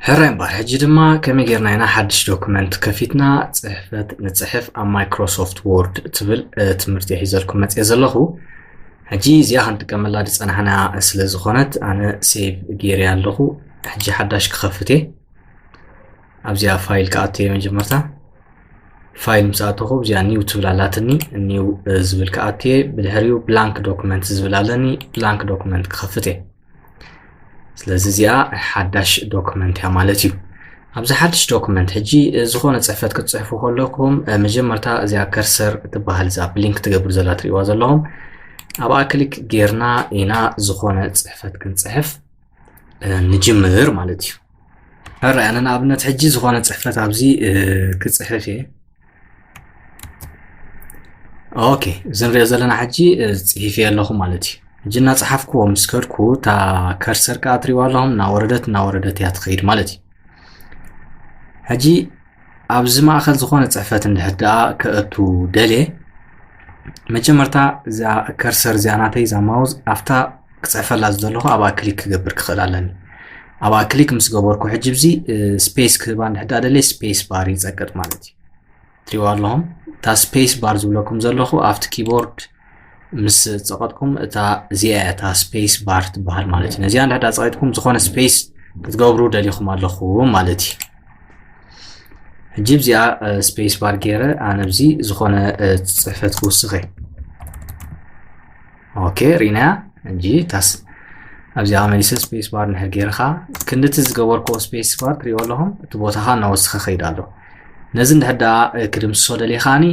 ሕራይ እምበር ሕጂ ድማ ከመይ ጌርና ኢና ሓድሽ ዶክመንት ከፊትና ጽሕፈት ንጽሕፍ ኣብ ማይክሮሶፍት ወርድ ትብል ትምህርቲ ሒዘልኩም መጽየ ዘለኹ። ሕጂ እዚኣ ክንጥቀመላ ዝጸናሕና ስለ ዝኾነት ኣነ ሴቭ ጌርያ ኣለኹ። ሕጂ ሓዳሽ ክኸፍት እየ። ኣብዚኣ ፋይል ክኣትየ መጀመርታ ፋይል ምስ ኣተኹ እዚኣ ኒው ትብል ኣላትኒ። ኒው ዝብል ክኣትየ፣ ብድሕሪኡ ብላንክ ዶክመንት ዝብል ኣለኒ። ብላንክ ዶክመንት ክኸፍት እየ። ስለዚ እዚኣ ሓዳሽ ዶክመንት እያ ማለት እዩ። ኣብዚ ሓድሽ ዶክመንት ሕጂ ዝኾነ ጽሕፈት ክትጽሕፉ ከለኹም መጀመርታ እዚኣ ከርሰር ትበሃል እዛ ብሊንክ ትገብር ዘላ ትርእዋ ዘለኹም ኣብኣ ክሊክ ጌርና ኢና ዝኾነ ጽሕፈት ክንጽሕፍ ንጅምር ማለት እዩ። ሕራይ ኣነ ንኣብነት ሕጂ ዝኾነ ጽሕፈት ኣብዚ ክጽሕፍ እየ። ኦኬ፣ እዚ ንሪኦ ዘለና ሕጂ ጽሒፍ እየ ኣለኹ ማለት እዩ። ሕጂ እናጸሓፍኩዎ ምስ ከድኩ እታ ከርሰር ከኣ ትሪእዋ ኣለኹም እናወረደት እናወረደት እያ ትኸይድ ማለት እዩ። ሕጂ ኣብዚ ማእኸል ዝኾነ ጽሕፈት እንድሕር ደኣ ከእቱ ደልየ መጀመርታ እዛ ከርሰር እዚኣ ናተይ እዛ ማውዝ ኣብታ ክጽሕፈላ ዝደለኹ ኣብኣ ክሊክ ክገብር ክኽእል ኣለኒ። ኣብኣ ክሊክ ምስ ገበርኩ ሕጂ ብዚ ስፔስ ክህባ እንድሕር ደኣ ደልየ ስፔስ ባር ይጸቅጥ ማለት እዩ። ትሪእዋ ኣለኹም እታ ስፔስ ባር ዝብለኩም ዘለኹ ኣብቲ ኪቦርድ ምስ ጸቐጥኩም እታ እዚኣ እያ እታ ስፔስ ባር ትበሃል ማለት እዩ። ነዚኣ እንድሕር ደኣ ጸቒጥኩም ዝኾነ ስፔስ ክትገብሩ ደሊኹም ኣለኹ ማለት እዩ። ሕጂ ብዚኣ ስፔስ ባር ገይረ ኣነ ብዚ ዝኾነ ጽሕፈት ክውስኸ። ኦኬ ሪናያ ሕጂ ታስ ኣብዚኣ መሊሰ ስፔስ ባር እንድሕር ገይርኻ ክንድቲ ዝገበርክዎ ስፔስ ባር ትሪእዎ ኣለኹም እቲ ቦታኻ እናወስኸ ኸይድ ኣሎ። ነዚ እንድሕር ደኣ ክድምስሶ ደልየ ከዓኒ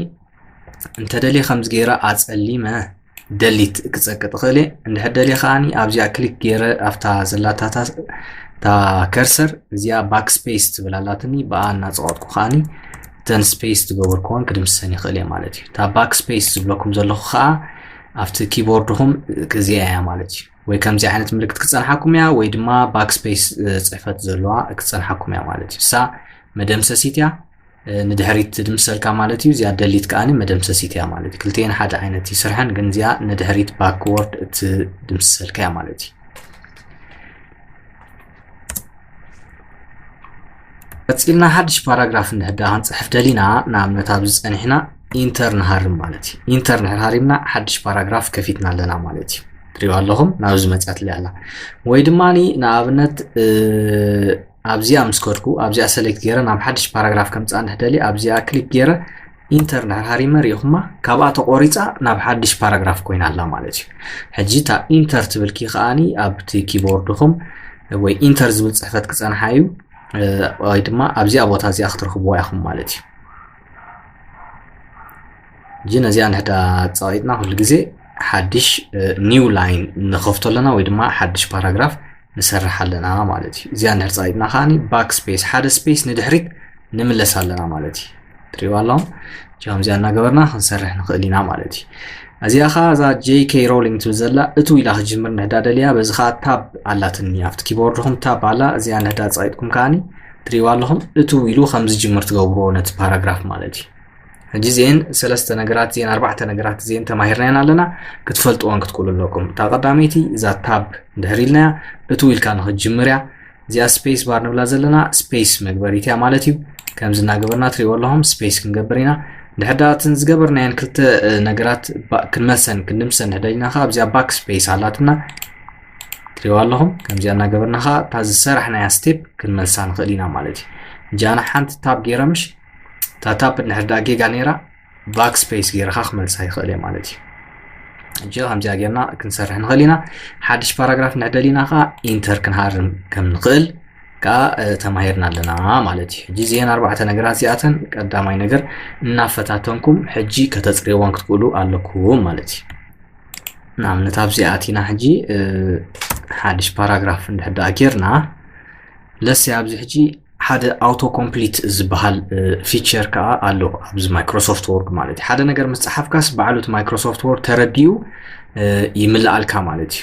እንተደልየ ከምዚ ገይረ ኣጸሊመ ደሊት ክጸቅጥ እኽእል እየ። እንድሕር ደልየ ከዓኒ ኣብዚኣ ክሊክ ገይረ ኣብታ ዘላታታ እታ ከርሰር እዚኣ ባክ ስፔስ ትብል ኣላትኒ ብኣ እናጸቐጥኩ ከዓኒ እተን ስፔስ ዝገበርክዎን ክድምስሰን ይኽእል እየ ማለት እዩ። እታ ባክ ስፔስ ዝብለኩም ዘለኹ ከዓ ኣብቲ ኪቦርድኹም እዚኣ እያ ማለት እዩ። ወይ ከምዚ ዓይነት ምልክት ክጸንሓኩም እያ ወይ ድማ ባክ ስፔስ ጽሕፈት ዘለዋ ክጸንሓኩም እያ ማለት እዩ። እሳ መደምሰሲት እያ። ንድሕሪት ትድምሰልካ ማለት እዩ። እዚኣ ደሊት ከዓኒ መደምሰሲት እያ ማለት እዩ። ክልቲኤን ሓደ ዓይነት ይስርሐን ግን እዚኣ ንድሕሪት ባክወርድ እትድምስሰልካ እያ ማለት እዩ። ቀፂልና ሓድሽ ፓራግራፍ እንድሕዳ ክንፅሕፍ ደሊና ንኣብነት ኣብዚ ፀኒሕና ኢንተር ንሃርም ማለት እዩ። ኢንተር ንድሕር ሃሪምና ሓድሽ ፓራግራፍ ከፊትና ኣለና ማለት እዩ። ትሪኦ ኣለኹም ናብዚ መፅኣትለይ ኣላ ወይ ድማ ንኣብነት ኣብዚኣ ምስ ከድኩ ኣብዚኣ ሰሌክት ገይረ ናብ ሓድሽ ፓራግራፍ ከምፅኣ እንድሕደሊ ኣብዚኣ ክሊክ ገይረ ኢንተር እንድሕር ሃሪመ ሪኢኹማ ካብኣ ተቆሪፃ ናብ ሓድሽ ፓራግራፍ ኮይና ኣላ ማለት እዩ። ሕጂ እታ ኢንተር ትብል ኪ ከዓኒ ኣብቲ ኪቦርድኹም ወይ ኢንተር ዝብል ፅሕፈት ክፀንሓ እዩ ወይ ድማ ኣብዚኣ ቦታ እዚኣ ክትረኽብዋ ኢኹም ማለት እዩ። ሕጂ ነዚኣ እንድሕዳ ፃቒጥና ኩሉ ግዜ ሓድሽ ኒው ላይን ንኸፍቶ ኣለና ወይ ድማ ሓድሽ ፓራግራፍ ንሰርሕ ኣለና ማለት እዩ። እዚኣ እንድሕር ፃቒጥና ከዓኒ ባክ ስፔስ ሓደ ስፔስ ንድሕሪት ንምለስ ኣለና ማለት እዩ። ትሪእዋ ኣለኹም ከምዚኣ እናገበርና ክንሰርሕ ንኽእል ኢና ማለት እዩ። እዚኣ ከዓ እዛ ጄይ ኬይ ሮሊንግ ትብል ዘላ እቱ ኢላ ክጅምር እንድሕዳ ደልያ በዚ ከዓ ታብ ኣላትኒ ኣብቲ ኪቦርድኹም ታብ ኣላ እዚኣ እንድሕዳ ፃቒጥኩም ከዓኒ ትሪእዋ ኣለኹም እቱ ኢሉ ከም ዝጅምር ትገብርዎ ነቲ ፓራግራፍ ማለት እዩ። ሕጂ እዚአን ሰለስተ ነገራት እዚአን ኣርባዕተ ነገራት እዚአን ተማሂርናየን ኣለና ክትፈልጥዎን ክትክእሉ ኣለኩም። እታ ቀዳመይቲ እዛ ታብ እንድሕር ኢልናያ እቱ ኢልካ ንክትጅምር እያ። እዚኣ ስፔስ ባር ንብላ ዘለና ስፔስ መግበሪት እያ ማለት እዩ። ከምዚ እናገበርና ትሪእዎ ኣለኹም ስፔስ ክንገብር ኢና። እንድሕር ደኣ እተን ዝገበርናየን ክልተ ነገራት ክንመልሰን ክንድምሰን እንድሕር ደሊና ከዓ ኣብዚኣ ባክ ስፔስ ኣላትና ትሪእዋ ኣለኹም። ከምዚኣ እናገበርና ከዓ እታ ዝሰራሕናያ ስቴፕ ክንመልሳ ንኽእል ኢና ማለት እዩ። እጃና ሓንቲ ታብ ገይረ ምሽ እታ ታብ እንድሕር ደኣ ጌጋ ነይራ ባክ ስፔስ ገይርካ ክመልሳ ይኽእል እየ ማለት እዩ። ሕጂ ከምዚኣ ጌርና ክንሰርሕ ንኽእል ኢና። ሓድሽ ፓራግራፍ እንድሕር ደሊና ከዓ ኢንተር ክንሃርም ከም ንኽእል ከዓ ተማሂርና ኣለና ማለት እዩ። ሕጂ እዚአን ኣርባዕተ ነገራት እዚኣተን ቀዳማይ ነገር እናፈታተንኩም ሕጂ ከተፅርይዎን ክትክእሉ ኣለኩም ማለት እዩ። ንኣብነት ኣብዚ ኣቲና ሕጂ ሓድሽ ፓራግራፍ እንድሕር ደኣ ጌርና ለሲ ኣብዚ ሕጂ ሓደ ኣውቶ ኮምፕሊት ዝበሃል ፊቸር ከዓ ኣሎ ኣብዚ ማይክሮሶፍት ወርድ ማለት እዩ። ሓደ ነገር ምስ ፀሓፍካስ ባዕሉ እቲ ማይክሮሶፍት ወርድ ተረዲኡ ይምልኣልካ ማለት እዩ።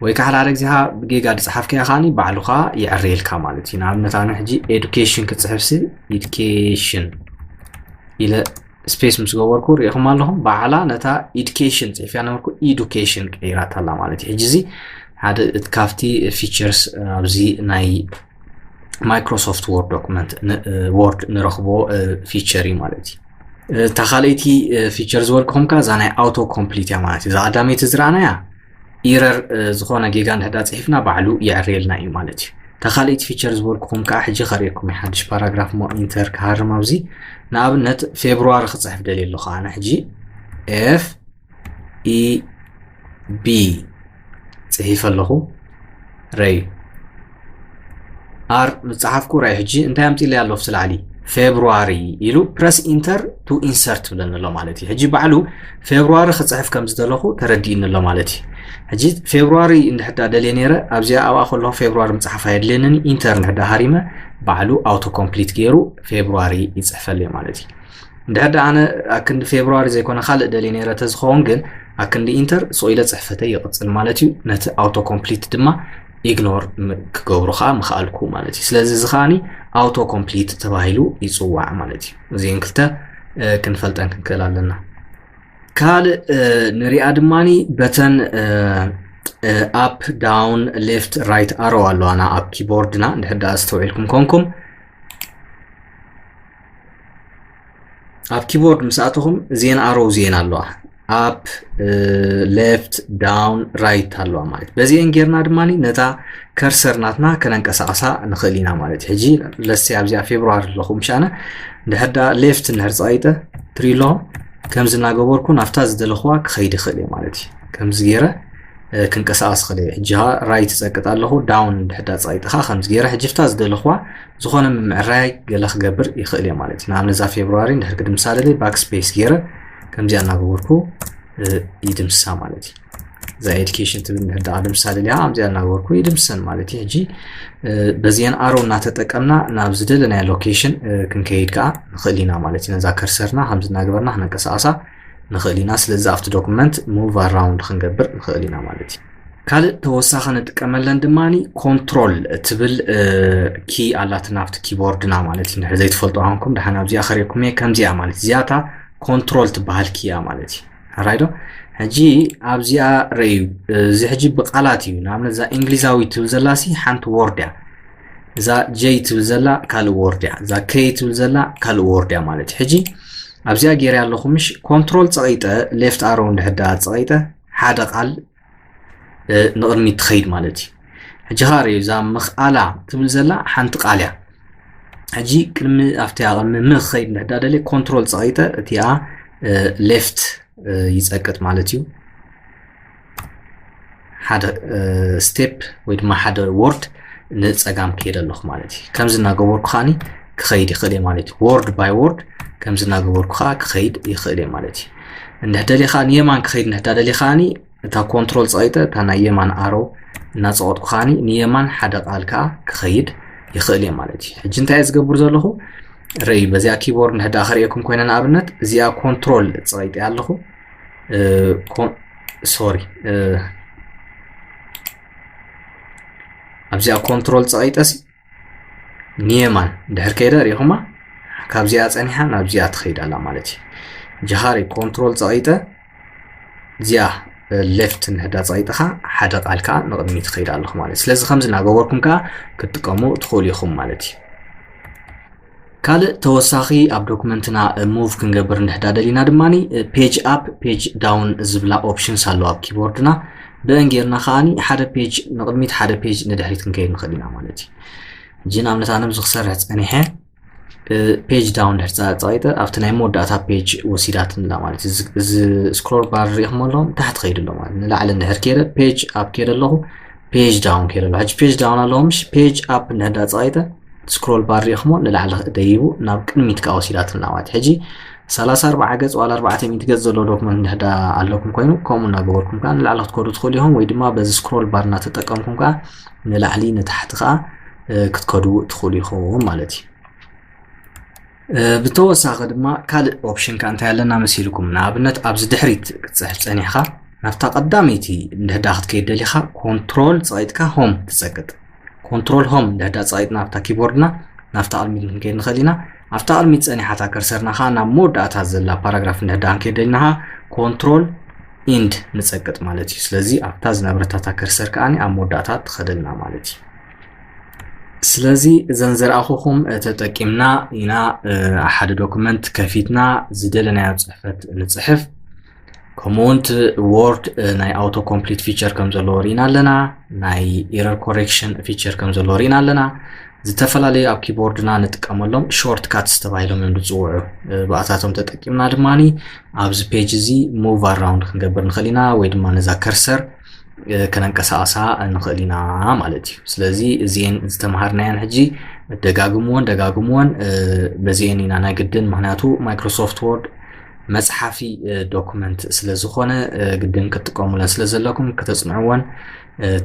ወይ ከዓ ሓደ ሓደ ግዜ ከዓ ብጌጋ ዝፀሓፍካዮ ከዓኒ ባዕሉ ከዓ ይዕረየልካ ማለት እዩ። ንኣብነት ኣነ ሕጂ ኤዱኬሽን ክፅሕፍሲ ኢዱኬሽን ኢለ ስፔስ ምስ ገበርኩ ሪኢኹም ኣለኹም ባዕላ ነታ ኢዱኬሽን ፅሒፍያ ነበርኩ ኢዱኬሽን ቀይራታ ኣላ ማለት እዩ። ሕጂ እዚ ሓደ ካብቲ ፊቸርስ ኣብዚ ናይ Microsoft Word document Word ንረኽቦ feature እዩ ማለት እዩ። እታ ካልኣይቲ feature ዝበልኩኹም ከኣ እዛ ናይ auto complete እያ ማለት እዩ። እዛ ቀዳመይቲ ዝረኣናያ error ዝኾነ ጌጋ እንድሕዳ ጽሒፍና ባዕሉ የዕርየልና እዩ ማለት እዩ። እታ ካልኣይቲ feature ዝበልኩኹም ከኣ ሕጂ ከርእየኩም እየ። ሓድሽ ፓራግራፍ እሞ ኢንተር ክሃርም ኣብዚ። ንኣብነት ፌብሩዋሪ ክጽሕፍ ደልየ ኣለኹ ኣነ ሕጂ ኤፍ ኢ ቢ ጽሒፈ ኣለኹ። ረይ ኣር ምጽሓፍኩ ረይ ሕጂ እንታይ ኣምጺለይ ኣሎ ኣብቲ ላዕሊ ፌብሩዋሪ ኢሉ press enter to insert ትብለኒ ኣሎ ማለት እዩ። ሕጂ ባዕሉ ፌብሩዋሪ ክጽሕፍ ከም ዝደለኹ ተረዲእኒ ኣሎ ማለት እዩ። ሕጂ ፌብሩዋሪ እንድሕዳ ደልየ ነይረ ኣብዚኣ ኣብኣ ከለኹ ፌብሩዋሪ ምጽሓፍ ኣየድልየንን ኢንተር እንድሕዳ ሃሪመ ባዕሉ auto complete ገይሩ ፌብሩዋሪ ይጽሕፈልየ ማለት እዩ። እንድሕር ደኣ ኣነ ኣክንዲ ፌብሩዋሪ ዘይኮነ ካልእ ደልየ ነይረ ተዝኸውን ግን ኣክንዲ ኢንተር ስቕ ኢለ ጽሕፈተይ ይቕጽል ማለት እዩ። ነቲ auto complete ድማ ኢግኖር ክገብሩ ከዓ ምኽኣልኩ ማለት እዩ። ስለዚ እዚ ከዓኒ auto complete ተባሂሉ ይጽዋዕ ማለት እዩ። እዚን ክልተ ክንፈልጠን ክንክእል ኣለና። ካልእ ንሪኣ ድማኒ በተን up down left right arrow ኣለዋና ኣብ ኪቦርድና እንድሕር ደኣ ዝተውዒልኩም ኮንኩም ኣብ ኪቦርድ ምስ ኣተኹም እዚኤን ኣሮው እዚኤን ኣለዋ up left down right ኣለዋ ማለት በዚኤን ጌርና ድማ ነታ ከርሰር ናትና ከነንቀሳቐሳ ንኽእል ኢና ማለት እዩ። ሕጂ ለሲ ኣብዚኣ ፌብሩዋሪ ኣለኹ ምሻነ እንድሕር ደኣ ሌፍት እንድሕር ፀቒጠ ትርኢ ኣለኹ ከምዚ እናገበርኩ ናብታ ዝደለኽዋ ክኸይድ ይኽእል እየ ማለት እዩ። ከምዚ ገይረ ክንቀሳቐስ ክእል እየ። ሕጂ ራይት እፀቅጥ ኣለኹ ዳውን እንድሕር ደኣ ፀቒጥኻ ከምዚ ገይረ ሕጂ ፍታ ዝደለኽዋ ዝኾነ ምምዕራይ ገለ ክገብር ይኽእል እየ ማለት እዩ። ንኣብነት እዛ ፌብሩዋሪ እንድሕር ክድምሳ ደልየ ባክ ስፔስ ገይረ ከምዚኣ እናገበርኩ ይድምሳ ማለት እዩ። እዛ ኤዱኬሽን ትብል እንድሕር ደኣ ክድምሳ ደልያ ከምዚኣ እናገበርኩ ይድምሰን ማለት እዩ። ሕጂ በዚአን ኣሮ እናተጠቀምና ናብ ዝደለናዮ ሎኬሽን ክንከይድ ከዓ ንኽእል ኢና ማለት እዩ። ነዛ ከርሰርና ከምዚ እናገበርና ክነንቀሳቐሳ ንኽእል ኢና። ስለዚ ኣብቲ ዶክመንት ሙቭ ኣራውንድ ክንገብር ንኽእል ኢና ማለት እዩ። ካልእ ተወሳኺ ንጥቀመለን ድማ ኮንትሮል ትብል ኪ ኣላትና ኣብቲ ኪቦርድና ማለት እዩ። እንድሕር ዘይትፈልጡ ኮንኩም ደሓን ኣብዚኣ ከርእየኩም እየ። ከምዚኣ ማለት እዚኣታ ኮንትሮል ትበሃል ኪ እያ ማለት እዩ። ሕራይ ዶ? ሕጂ ኣብዚኣ ረእዩ እዚ ሕጂ ብቃላት እዩ። ንኣብነት እዛ እንግሊዛዊ ትብል ዘላሲ ሓንቲ ወርድ እያ። እዛ ጀይ ትብል ዘላ ካልእ ወርድ እያ። እዛ ከይ ትብል ዘላ ካልእ ወርድ እያ ማለት እዩ። ሕጂ ኣብዚኣ ገይረ ኣለኹ ምሽ ኮንትሮል ፀቒጠ ሌፍት ኣሮ እንድሕዳ ፀቒጠ ሓደ ቃል ንቕድሚት ትኸይድ ማለት እዩ። ሕጂ ኻሪ እዛ ምኽኣላ ትብል ዘላ ሓንቲ ቃል እያ። ሕጂ ቅድሚ ኣብቲያ ቅድሚ ምኽኸይድ እንድሕዳ ደልየ ኮንትሮል ፀቒጠ እቲኣ ሌፍት ይፀቅጥ ማለት እዩ። ሓደ ስቴፕ ወይ ድማ ሓደ ወርድ ንፀጋም ክሄደ ኣለኹ ማለት እዩ። ከምዚ እናገበርኩ ከዓኒ ክኸይድ ይኽእል እየ ማለት እዩ። ወርድ ባይ ወርድ ከምዚ እናገበርኩ ከዓ ክኸይድ ይኽእል እየ ማለት እዩ። እንድሕር ደልየ ከዓ ንየማን ክኸይድ እንድሕዳ ደልየ ከዓኒ እታ ኮንትሮል ፀቒጠ እታ ናይ የማን ኣሮ እናፀቐጥኩ ከዓኒ ንየማን ሓደ ቃል ከዓ ክኸይድ ይኽእል እየ ማለት እዩ። ሕጂ እንታይ እየ ዝገብር ዘለኹ? ርእዩ በዚኣ ኪቦርድ እንድሕዳ ከርእየኩም ኮይነ ንኣብነት እዚኣ ኮንትሮል ፀቒጠ ኣለኹ። ሶሪ ኣብዚኣ ኮንትሮል ፀቒጠሲ ንየማን ድሕር ከይደ ሪኢኹማ ካብዚኣ ፀኒሓ ናብዚኣ ትኸይድ ኣላ ማለት እዩ። ጃሃሪ ኮንትሮል ፀቒጠ እዚኣ ሌፍት እንድሕዳ ፀቒጥኻ ሓደ ቃል ከዓ ንቕድሚት ትኸይድ ኣለኹ ማለት እዩ። ስለዚ ከምዚ እናገበርኩም ከዓ ክትጥቀሙ ትኽእሉ ኢኹም ማለት እዩ። ካልእ ተወሳኺ ኣብ ዶክመንትና ሙቭ ክንገብር እንድሕዳ ደሊና ድማ ፔጅ ኣፕ ፔጅ ዳውን ዝብላ ኦፕሽንስ ኣለዋ ኣብ ኪቦርድና። ብአን ጌርና ከዓኒ ሓደ ፔጅ ንቕድሚት ሓደ ፔጅ ንድሕሪት ክንከይድ ንኽእል ኢና ማለት እዩ። ሕጂ ንኣብነት ኣነ ኣብዚ ክሰርሕ ፀኒሐ ፔጅ ዳውን ድሕር ፀቂጠ ኣብቲ ናይ መወዳእታ ፔጅ ወሲዳትንላ ማለት እዩ። እዚ ስክሮል ባር ሪኢኹም ኣለዎም ታሕቲ ከይዱ ኣሎ ማለት ንላዕሊ እንድሕር ከይደ ፔጅ ኣፕ ከይደ ኣለኹ ፔጅ ዳውን ከይደ ኣለኹ። ሕጂ ፔጅ ዳውን ኣለኹ ምሽ ፔጅ ኣፕ እንድሕር ዳ ፀቂጠ ስክሮል ባር ሪኢኹሞ ንላዕሊ ደይቡ ናብ ቅድሚት ከዓ ወሲዳትንላ ማለት ሕጂ ሰላሳ ኣርባዓ ገፅ ዋላ ኣርባዕተ ሚእቲ ገፅ ዘለዎ ዶክመንት እንድሕዳ ኣለኩም ኮይኑ ከምኡ እናገበርኩም ከዓ ንላዕሊ ክትከዱ ትኽእሉ ኢኹም ወይ ድማ በዚ ስክሮል ባር እናተጠቀምኩም ከዓ ንላዕሊ ንታሕቲ ከዓ ክትከዱ ትኽእሉ ኢኹም ማለት እዩ። ብተወሳኺ ድማ ካልእ ኦፕሽን ከዓ እንታይ ኣለና መሲልኩም ንኣብነት ኣብዚ ድሕሪት ክትፅሕፍ ፀኒሕካ ናብታ ቀዳመይቲ እንድሕዳ ክትከይድ ደሊኻ ኮንትሮል ፀቂጥካ ሆም ትፀቅጥ ኮንትሮል ሆም እንድሕዳ ፀቂጥና ኣብታ ኪቦርድና ናብታ ቅድሚት ክንከይድ ንኽእል ኢና። ኣብታ ቅድሚት ፀኒሓታ ከርሰርና ከዓ ናብ መወዳእታ ዘላ ፓራግራፍ እንድሕዳ ክንከይድ ደሊና ከዓ ኮንትሮል ኢንድ ንፀቅጥ ማለት እዩ። ስለዚ ኣብታ ዝነበረታታ ከርሰር ከዓ ኣብ መወዳእታ ትኸደልና ማለት እዩ። ስለዚ እዘን ዝረኣኹኹም ተጠቂምና ኢና ሓደ ዶክመንት ከፊትና ዝደለናዮ ጽሕፈት ንጽሕፍ። ከምኡውን እቲ ወርድ ናይ ኣውቶ ኮምፕሊት ፊቸር ከም ዘለዎ ርኢና ኣለና። ናይ ኤረር ኮሬክሽን ፊቸር ከም ዘለዎ ርኢና ኣለና። ዝተፈላለዩ ኣብ ኪቦርድና ንጥቀመሎም ሾርት ካትስ ተባሂሎም እዮም ዝፅውዑ። ብኣታቶም ተጠቂምና ድማ ኣብዚ ፔጅ እዚ ሙቭ ኣራውንድ ክንገብር ንኽእል ኢና፣ ወይ ድማ ነዛ ከርሰር ከነንቀሳቐሳ ንኽእል ኢና ማለት እዩ። ስለዚ እዚኤን ዝተምሃርናየን ሕጂ ደጋግምዎን ደጋግምዎን በዚኤን ኢና ናይ ግድን፣ ምክንያቱ ማይክሮሶፍት ወርድ መፅሓፊ ዶክመንት ስለዝኾነ ግድን ክትጥቀሙለን ስለዘለኩም ክተፅንዕዎን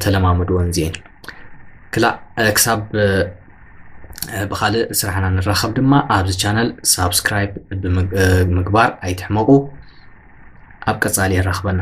ተለማምድዎን እዚኤን። ክላእ ክሳብ ብኻልእ ስራሕና ንራኸብ ድማ ኣብዚ ቻነል ሳብስክራይብ ብምግባር ኣይትሕመቑ። ኣብ ቀፃሊ የራኽበና።